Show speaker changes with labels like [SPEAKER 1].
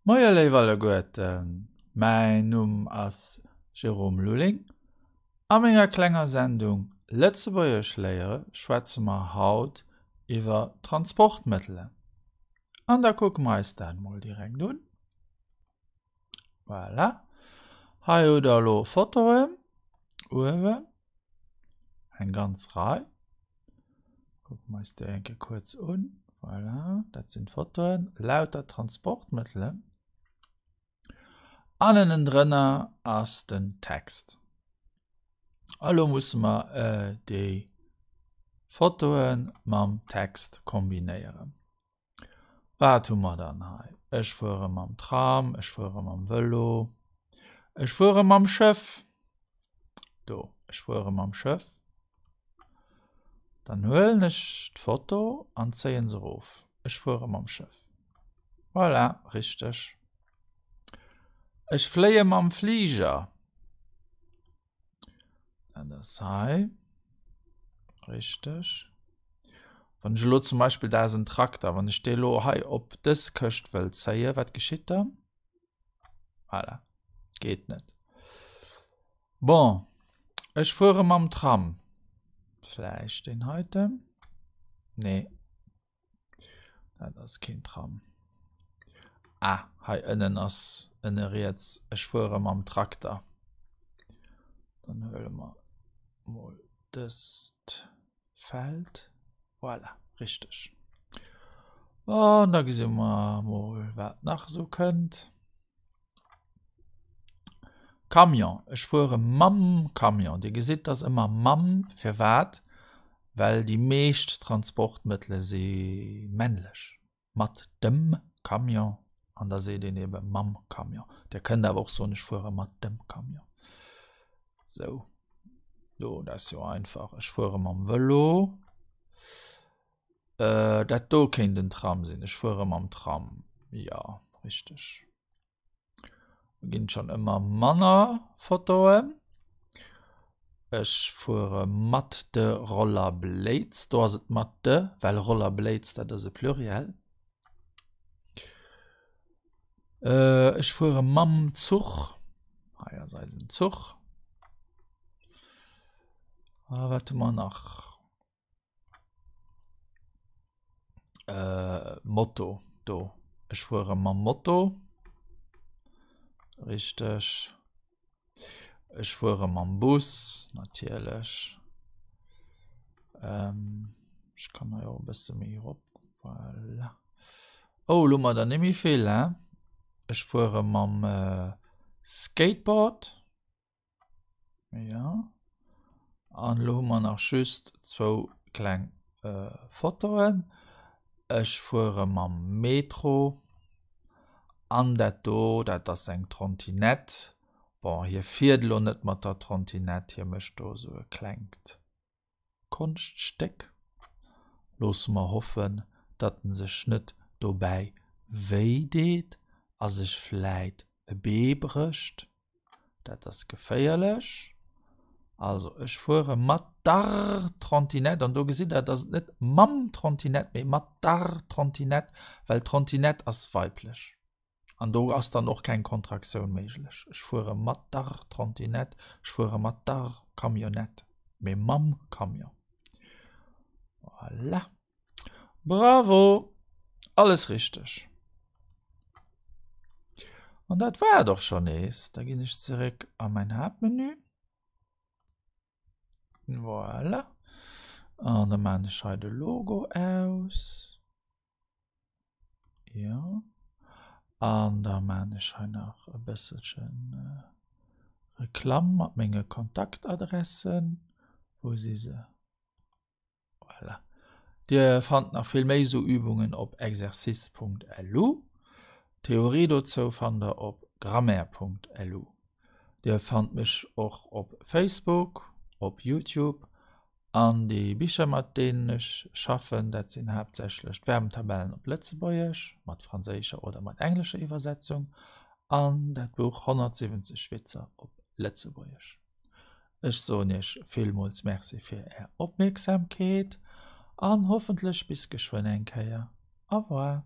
[SPEAKER 1] Moie léif alleguerten, mäin Numm ass Jérôme Lulling. A menger klenger Sendung Lëtzebuergesch léiere schwätze mer haut iwwer Transportmëttelen. An da kucke mer eis dat mol direkt un. Voilà. Hei hutt der elo Fotoen uewen, eng ganz Rei. Kucke mer eis déi eng Kéier kuerz un. Voilà, dat sinn d'Fotoen, lauter Transportmëttelen. An ënnendrënner ass den Text. A lo musse mer äh, déi Fotoe mam Text kombinéieren. Wat hu mer dann hei? Ech fuere mam Tram, ech fuere mam Vëlo, ech fuere mam Schëff. Do, ech fuere mam Schëff. Dann huelen ech d'Foto an zéien se erof. Ech fuere mam Schëff. Voilà, richteg. Ech fléie mam Fliger. Dat ass hei. Richteg. Wann ech elo zum Beispill, dat ass en Trakter, wann ech dee elo hei op dës Këscht wëll zéien, wat geschitt dann? Voilà. Geet net. Bon, ech fuere mam Tram. Vläicht deen heiten? Nee. Dat ass keen Tram. Ah, hei ënnen ass ënne riets. Ech fuere mam Trakter. Dann huele mer mol dëst Feld. Voilà, richteg. An da gesi mer mol, wat nach esou kënnt. Camion, ech fuere mam Camion. Dir gesitt, dass ëmmer mam. Firwat? Well déi meescht Transportmëttele si männlech. Mat dem Camion an da seet een ebe mam Camion. Dir kënnt awer och soen, ech fuere mat dem Camion. Sou, do, dat ass jo einfach. Ech fuere mam Vëlo. Äh, dat do kéint en Tram sinn. Ech fuere mam Tram. Jo, richteg. Ginn schon ëmmer manner Fotoen. Ech fuere mat de Rollerblades. Do ass et mat de, well Rollerblades, dat ass e Pluriel. Äh, ech fuere mam Zuch. Hei ass eisen Zuch. A wat hu mer nach? Äh, Moto, do. Ech fuere mam Moto. Richteg. Ech fuere mam Bus, natierlech. Ähm, ech kann hei och e bësse méi erop. Voilà. Oh, lo hu mer der net méi vill, hein? Ech fuere mam äh, Skateboard. Ja. An elo hu mer nach just zwou kleng äh, Fotoen. Ech fuere mam Metro. An dat do, dat ass eng Trottinette. Bon, hie fiert elo net mat der Trottinette, hie mécht do esou e klengt Konschtstéck. Loosse mer hoffen, datt en sech net dobäi wéi deet a sech vläit e Bee brécht. Dat ass geféierlech. Also ech fuere mat der Trottinette an do gesitt der, dass et net mam Trottinette, mee mat der Trottinette, well Trottinette ass weiblech. An do ass dann och keng Kontraktioun méiglech. Ech fuere mat der Trottinette, ech fuere mat der Camionnette, mee mam Camion. Voilà. Bravo! Alles richteg. An dat war et och schon nees. Da ginn ech zeréck a mäin Haaptmenü. Voilà. An da maan ech hei de Logo aus. Jo. An da maan ech hei nach e bësselchen Reklamm mat menge Kontaktadressen. Wou si se? Voilà. Dir fannt nach vill méi esou Übungen op exercice.lu. D'Theorie dozou fannt der op grammaire.lu. Dir fannt mech och op Facebook, op Youtube an déi Bicher mat deenen ech schaffen, dat sinn haaptsächlech d'Verbenttabellen op Lëtzebuergesch, mat franséischer oder mat englescher Iwwersetzung, an dat Buch 170 Witzer op Lëtzebuergesch. Ech soen iech villmools Merci fir är Opmierksamkeet an hoffentlech bis geschwënn eng Kéier. Au revoir.